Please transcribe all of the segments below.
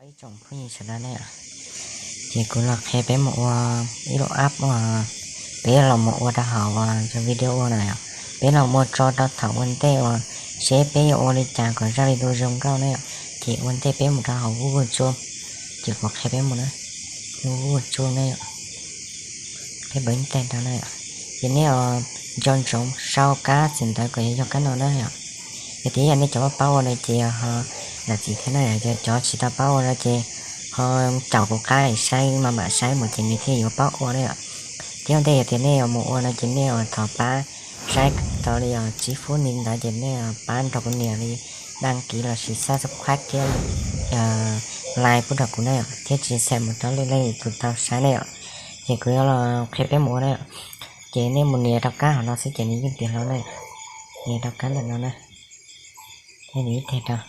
Ib tsoom phooj ywg sawv daws na yom, ces kuv los qhia peb mus ua ib lub app uas peb los mus ua rau hauv uas video ua na yom. Peb los mus tso rau thaum ua ntej uas seb peb yuav ua li cas kom zaj video zoo nkauj na yom. Ces ua ntej peb mus rau hauv Google Chrome, ces kuv qhia peb mus na, Google Chrome na yom. Peb npawb nteg rau na yom. Ces nej nco ntsoov sau kab txim ntawv kom yog kab no na yom. Yog tias yog nej cov paub ua no ces ho zam txim thiab na yom. Yog cov tsis tau paub ua no ces ho caum kuv qab saib maj mam saib mus ces nws thiaj yuav paub ua na yom. Thiab ua ntej yog tias nej yuav mus ua no ces nej thov pab saib tau li tsib phút li ntawd ces nej pab nrog kuv nias li đăng ký lossis subscribe thiab like pub rau kuv na yom, thiab share mus rau lwm leej tus tau saib na yom. Ces kuv yuav los qhia peb mus ua na yom. Ces nej mus nias rau kab hauv no xwb ces nws yeej tiav hlo na. Nias rau kab ntawm no na, thiab nias ib teg rau.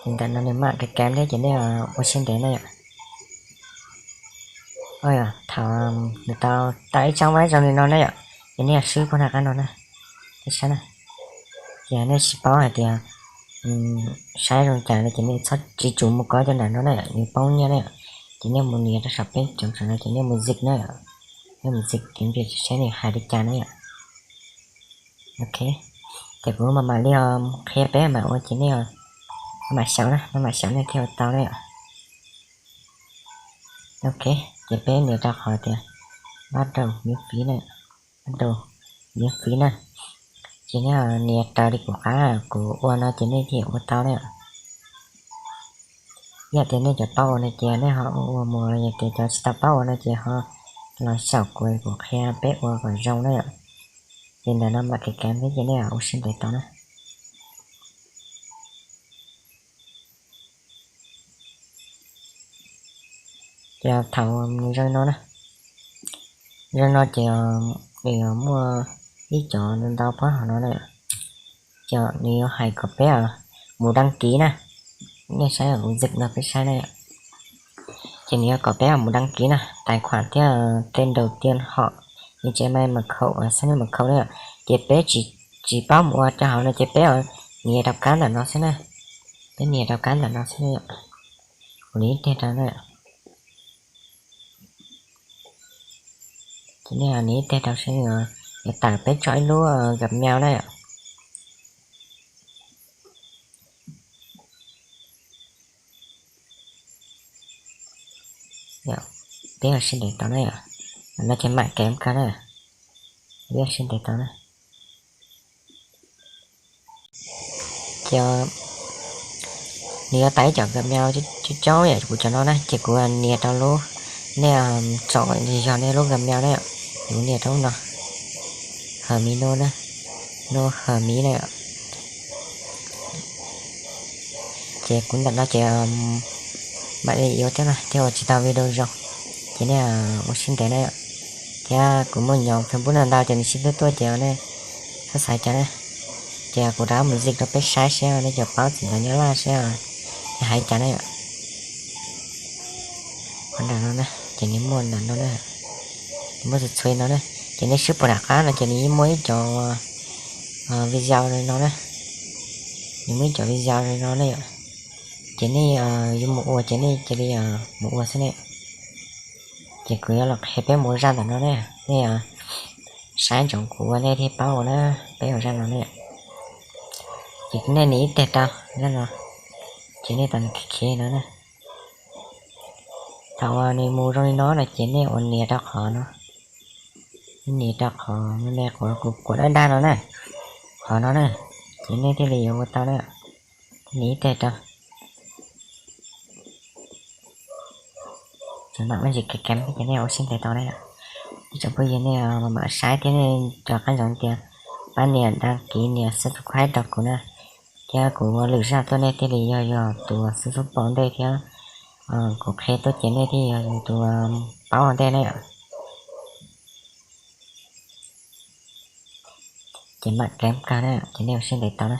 Ces ntawm no nws mam kev kev thiab ces nej ua siab ntev na yom. Thaum nws tau tau ib tsab web zoo li no na yom, ces nej swb puag nram qab no na, nej saib na. Ces nej tsis paub hais tias saib zoo cas no ces nej txhob tsis tsum mus kov cov nram no na yom, nws poob nyiaj na yom. Ces nej mus nias rau saum peb cov saum no ces nej mus dịch na yom, nej mus dịch tiếng Việt saib nws hais li cas na yom. Ok, ces kuv mam mam li qhia peb mam ua ces nej mam xyaum na, mam mam xyaum nej thiaj ua tau na yom. Ok, ces peb nias rau qhov tias bắt đầu miễn phí na, bắt đầu miễn phí na. Ces nej nias raws li kuv qab kuv ua no ces nej thiaj ua tau na. Yog tias nej cov paub ua no ces nej ho ua mus, yog tias cov tsis tau paub ua no ces ho los xyaum kuv, kuv qhia peb ua kom zoo na yom. Ces ntawm no mam kev kev thiab ces nej ua siab ntev tau na. Ces thaum nws zoo no na, zoo no ces nws yuav muaj ib cov ntau ntau pob hauv no na. Ces nws yuav hais kom peb mus đăng ký na, nej saib kuv zim no peb saib na. Ces nws yuav kom peb mus đăng ký na, tài khoản thiab tên đầu tiên họ, nws tsev mai mật khẩu, xác nhận mật khẩu na. Ces peb tsis paub mus ua rau hauv no ces peb nias rau kab ntawm no xwb na. Peb nias rau kab ntawm no xwb na. Kuv nias ib teg rau na. Ces nej nias ib teg rau seb yuav tawm peb tso ib lub Gmail na. Peb ua siab ntev tau na. No ces mam kev kawg na. Peb ua siab ntev tau na. Ces nws yuav tawm ib co Gmail coob coob yom, kuv cov no na ces kuv nias rau lub, nej tsom yog nej lub Gmail na, kuv nias rau lub no, Hờ Mi no na, no Hờ Mi na. Ces kuv ntawm no ces mam li yuav thiab no thiaj ua tsis tau video zoo. Ces nej ua siab ntev na yom. Thiab kuv muaj nyob Facebook no ntau ces nws sib hlub tuaj ces nej txhob xav cas na. Ces kuv rov mus zim rau peb saib seb nej cov paub txim ntawv Nyab Laj seb hais cas na yom. Qhov nram no na, ces nws muaj nram no na, nws muaj txhua txhua no na. Ces nej swb puag nram qab no ces nws yeej muaj ib co video li no na, nws muaj ib co video li no na yom. Ces nej yuav mus ua ces nej cia li mus ua xwb ne. Ces kuv yuav los qhia peb mus ua zaj ntawm no ne, nej saib ntsoov kuv ua nej thiaj paub ua na, peb ua zaj no ne. Ces nej nias ib teg rau zaj no, ces nej tau nws khiav khiav no na. Thaum uas nws mus zoo li no no ces nej ua nias rau qhov no, nias rau qhov me me quav kuv quav dawb dawb no na, qhov no na, ces nej thiaj li yuav ua tau na. Nias ib teg rau. Ces mam ua ntsis kev kev ces nej ua siab ntev tau na. Ib tsoom phooj ywg nej mam mam saib thiab nej rov qab ntsoov tias pab nias đăng ký nias subscribe rau kuv na, thiab kuv ua lwm zaj tuaj nej thiaj li yog yog tus xub xub pom ntej thiab kuv qhia tuaj ces nej thiaj yog tus paub ua ntej na yom. Ces mam kev kawg na, ces nej ua siab ntev tau na.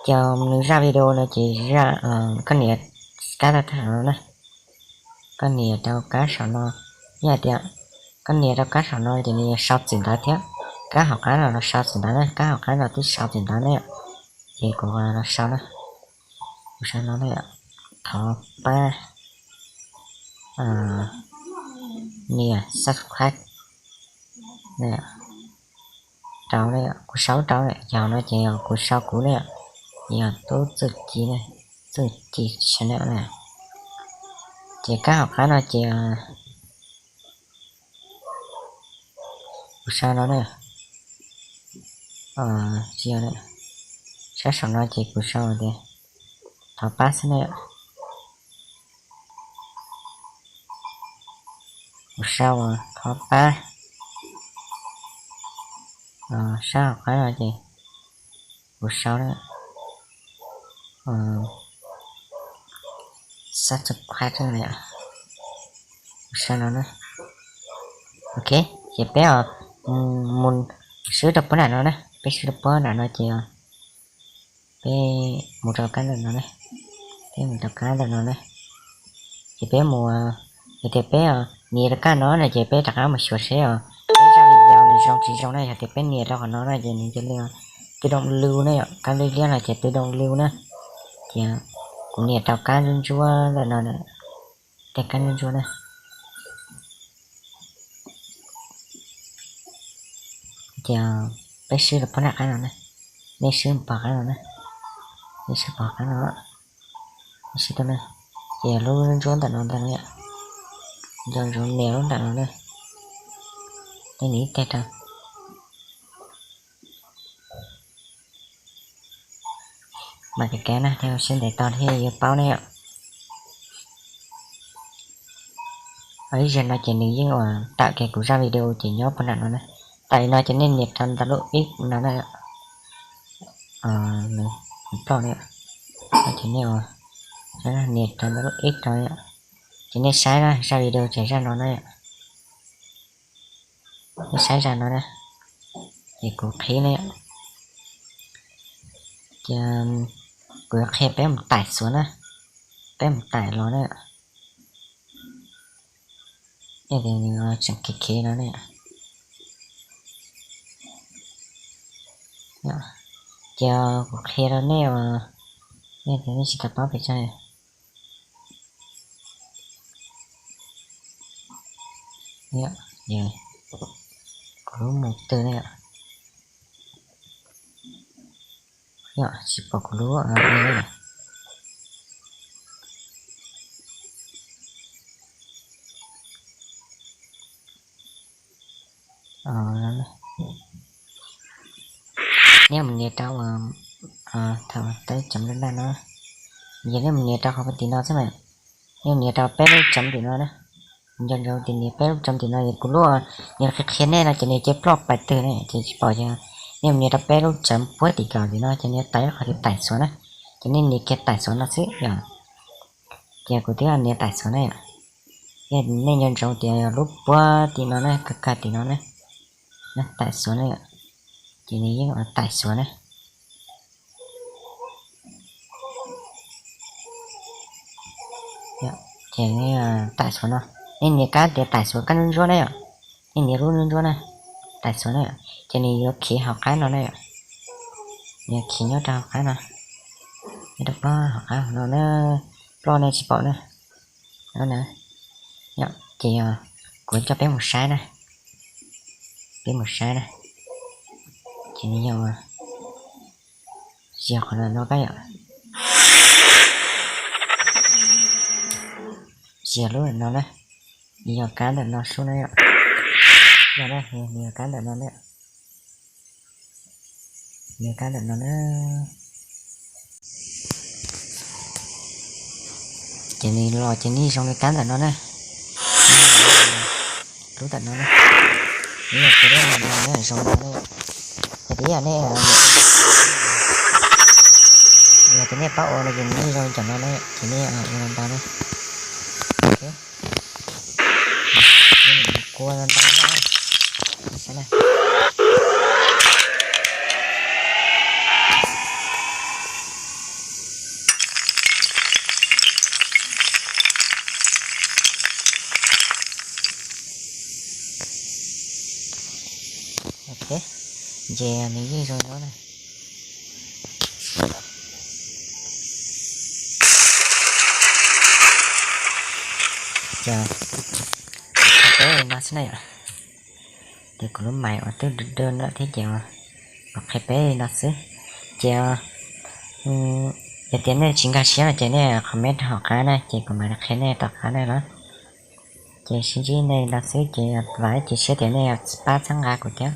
Ces nws zaj video no ces zaj, koj nias kab rau saum no na, koj nias rau kab saum no, yog hais tias koj nias rau kab saum no ces nws sau txim ntawv thiab, kab hauv qab no los sau txim ntawv na, kab hauv qab no twb sau txim ntawv na yom. Ces kuv los sau na. Kuv sau no na, thov pab nias subscribe rau na, kuv sau rau na, yog no ces yog kuv sau kuv na, yog tub Txuj Ci, Txuj Ci channel na. Ces kab hauv qab no ces kuv sau no na, sab saum no ces kuv sau tias thov pab xwb na. Kuv sau thov pab, sab hauv qab no ces kuv sau na, subscribe, kuv sau no na. Ok, ces peb mus swb rau puab nram no na, peb swb rau puab nram no ces peb mus rau kab ntawm no na, peb mus rau kab ntawm no na. Ces peb mus, yog tias peb nias rau kab no na ces peb rov qab mus xyuas seb os, peb zaj video nws zoo tsis zoo na. Yog tias peb nias rau qhov no na ces nws cia li tự động lưu na, kab liab liab no ces tự động lưu na. Ces kuv nias rau kab ntsuab ntsuab ntawm no, tej kab ntsuab ntsuab na. Ces peb swb rau puab nram qab no na, nej swb pog qab no na, nej swb pog qab no, nej swb rau na. Ces lub ntsuab ntawm no ntag na, nco ntsoov nias lub nram no na, nej nias ib teg rau. Mam kev kev na, thiaj siab ntev tog thiaj yuav paub ne yom. Ib zaug no ces nws yeej ua tawm kiag kuv zaj video ces nyob puag nram no na. Tawm li no ces nej nias rau ntawm lub ib no na, nws ploj na. Ces nej nias rau ntawm lub ib no, ces nej saib na, zaj video ces zaj no na. Nej saib zaj no na, ces kuv qhib ne, ces kuv yuav qhia peb mus taim xuav na, peb mus taim los na. Nej tias nws tseem khiav khiav no ne. Ces kuv qhia rau nej, nej tias nej tsis tau paub pes tsawg. Kuv lub mus twg ne yom? Yom, tsis pom kuv lub. Nej mus nias rau thaum tawb chấm lub ntaj no, yog nej mus nias rau qhov tim no xwb mas, nej mus nias rau peb lub chấm tim no na. Nco ntsoov tias nias peb lub chấm tim no, yog kuv lub, nws qhia qhia nej no ces nws cia ploj pais twg ne ces tsis pom ces, nej mus nias rau peb lub chấm puag tim kaum tim no ces nws tawm qhov tias taim xuav na, ces nej nias kiag taim xuav no xwb yom. Ces kuv twb nias taim xuav na yom. Nej nco ntsoov tias yog lub puag tim no na, kawg kawg tim no na, taim xuav na yom. Ces nws yeej taim xuav na. Ces taim xuav no, nej nias kab tias taim xuav kab ntsuab ntsuab na yom. Nej nias lub ntsuab ntsuab na, taim xuav na yom, ces nws yuav khiav hauv qab no na yom. Nws yuav khiav nyob rau hauv qab no, nyob rau puag hauv qab no na, ploj nej tsis pom na. Ces yog kuv coj peb mus saib na, peb mus saib na, ces nws yog, yog qhov no no kab yom, yog lub no na, nws yog kab ntawm no sub na yom, yog na, nws yog kab ntawm no na, nws yog kab ntawm no na. Ces nws los ces nws zoo li kab ntawm no na. Lub ntawm no na, nws yog kuv lub no na, zoo no na. Ces tias nej, yog tias nej paub ua no ces nws yeej zoo li cov no na, ces nej ua ntau na. Kua ntau na. Ok, ces nws yeej zoo no na. Ces peb no xwb na yom. Ces kuv lub mais uas twb dub dub no thiab ces kuv qhia peb no xwb. Ces yog tias nej tsis nkag siab no ces nej comment rau hauv qab na, ces kuv mam li qhia nej tom qab na los. Ces sib ntsib nej no xwb ces vam ib ce siab tias nej pab txhawb nqa kuv thiab.